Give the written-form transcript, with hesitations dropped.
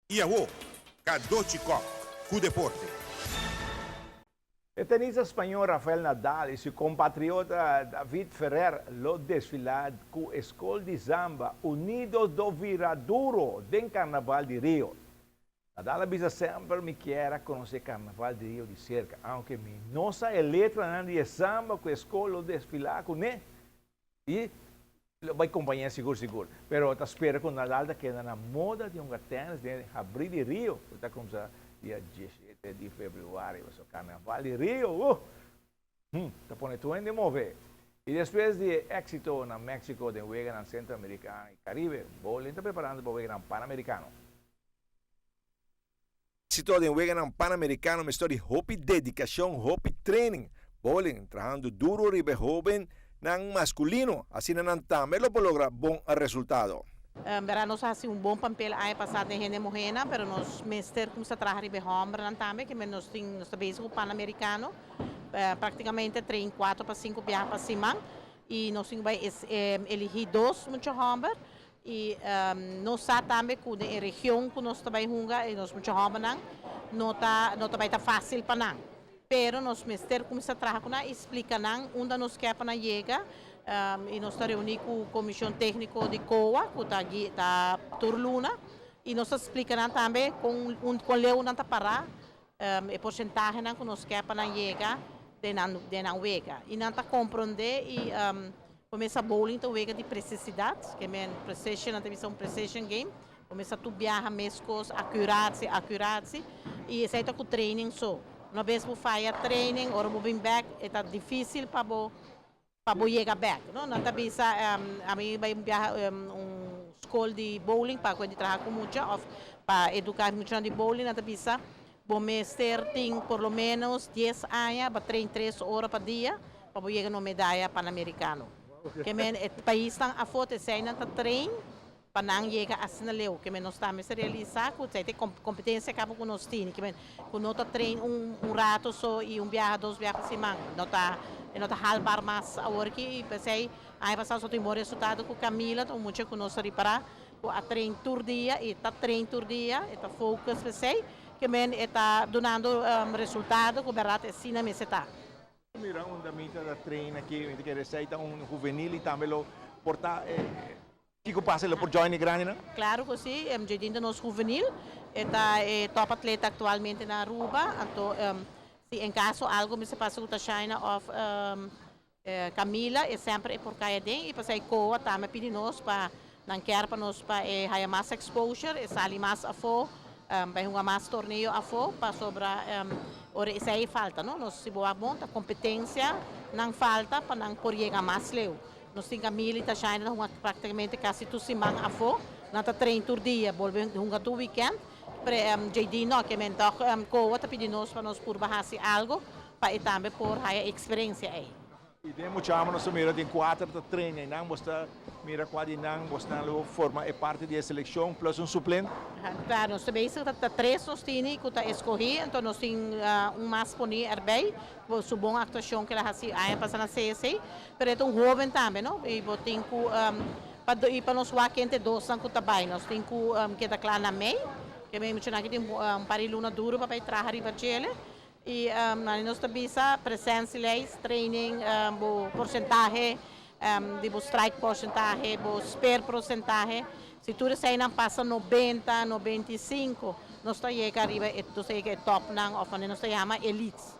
Y awo, Cadochi Kock cu deporte. E tenista spañó Rafael Nadal i su kompatriota David Ferrer lo desfilá ku e skol di samba Unidos do Viradouro den Karnaval di Rio. Nadal a bisa: "Semper mi kier a konosé Karnaval di Rio di serka, aunke mi no sa e letranan di e samba ku e skol lo desfilá kuné." I bai kompañá sigur sigur. Pero ta spera ku Nadal ta keda na moda di hunga tènis den Habrí di Rio, ku ta kuminsá dia 17 di febrüari. So Karnaval di Rio, ta pone tur hende move. I despues di éksito na Mexico den Weganan Centroamericano i Caribe, bowling ta preparando pa Weganan Panamericano. Éksito den Weganan Panamericano mester di hopi dedikashon, hopi training. Bowling, trahando duru riba hóbennan maskulino, asina nan tambe lo logra bon resultado. Nos a hasi un bon papel aña pasá den hende muhénan, pero nos mester kuminsá traha riba hòmbernan tambe, ku nos tin nos ta bezig ku Panamericano, práktikamente 3, 4 pa 5 biaha pa siman i nos tin bai eligí dos mucha hòmber i nos sa tambe ku e region ku nos ta bai hunga i nos mucha hòmbernan no ta bai ta fásil pa nan. Pero nos mester kuminsá traha ku nan i splika nan unda nos ke pa nan yega i nos ta reuní ku komishon tékniko di COA, ku ta tur luna, i nos ta splika nan tambe kon leu nan ta pará, e porsentahenan ku nos ke pa nan yega den nan wega. I nan ta komprondé i kuminsá bowling ta wega di presisidat, ke men precision, nan ta un precision game, kuminsá tur biaha meskos, accuracy, accuracy, i esei ta ku training so. Un bes bo faya training, ora bo bin back, ta difísil pa bo yega back, no? Nan ta bisa ami bai biaha un skol di bowling pa di traha ku mucha òf pa eduká mucha di bowling, nan ta bisa bo mester tin por lo ménos 10 aña pa train 3 ora pa dia pa bo yega na medaya Panamericano. Ke men e paisnan afó esei nan ta train pa nan yega asina leu, ke men nos tambe sa realisá ku esei kompetensia kaba ku nos tin, ke men ku no ta train un ratu so i un biaha, dos biaha pa siman, no ta halbar mas awor ku p'esei aña pasá nos tin bon resultado ku Camila, un mucha ku nos ripará ku a train tur dia i ta train tur dia i ta focus p'esei, ke men ta dunando resultado ku berdat asina mester ta. Mira un damita ta train aki, ku ta un juvenil i tambe lo por ta kiko pasa, lo por join grandi, no? Klaro ku si, JD nos juvenil, ta top atleta aktualmente na Aruba, anto si en kaso algu mester pasa ku Tashaina òf Camila, e semper e por kai aden i p'esei COA tambe pidi nos pa nan ke pa nos pa haya mas exposure, e sali mas afó, bai hunga mas torneo afó pasobra ora esei falta, no? Nos si bo bon ta kompetensia nan falta pa nan por yega mas leu. Nos tin Camila i Tashaina hunga práktikamente kasi tur siman afó, nan ta train tur dia, bolbe hunga tur weekend. Pero JD no, ke men toch COA ta pidi nos pa nos purba hasi algu pa e tambe por haya eksperensia ei. I den mucha nos mira tin kuater ta train i nan bo ta mira kua di nan bo ta forma e parti di selekshon plus un suplente. Klaro, nos tambe ta tres nos tin ku ta eskohé, anto nos tin un mas poné erbij, su bon aktuashon ku el a hasi aña pasá na CSC, pero e ta un hóben tambe, no? I bo tin ku pa nos wak entre dos nan ku ta bai, nos tin ku keda kla na mei, ke men mucha nan tin un par di luna duru pa bai traha riba djele. I nos ta bisa presentielijst, training, bo porsentahe, di bo strike porsentahe, bo spare porsentahe. Si tur eseinan pasa 90, 95, nos ta yega ariba, nos ta yega top nan, òf nos ta yama elites.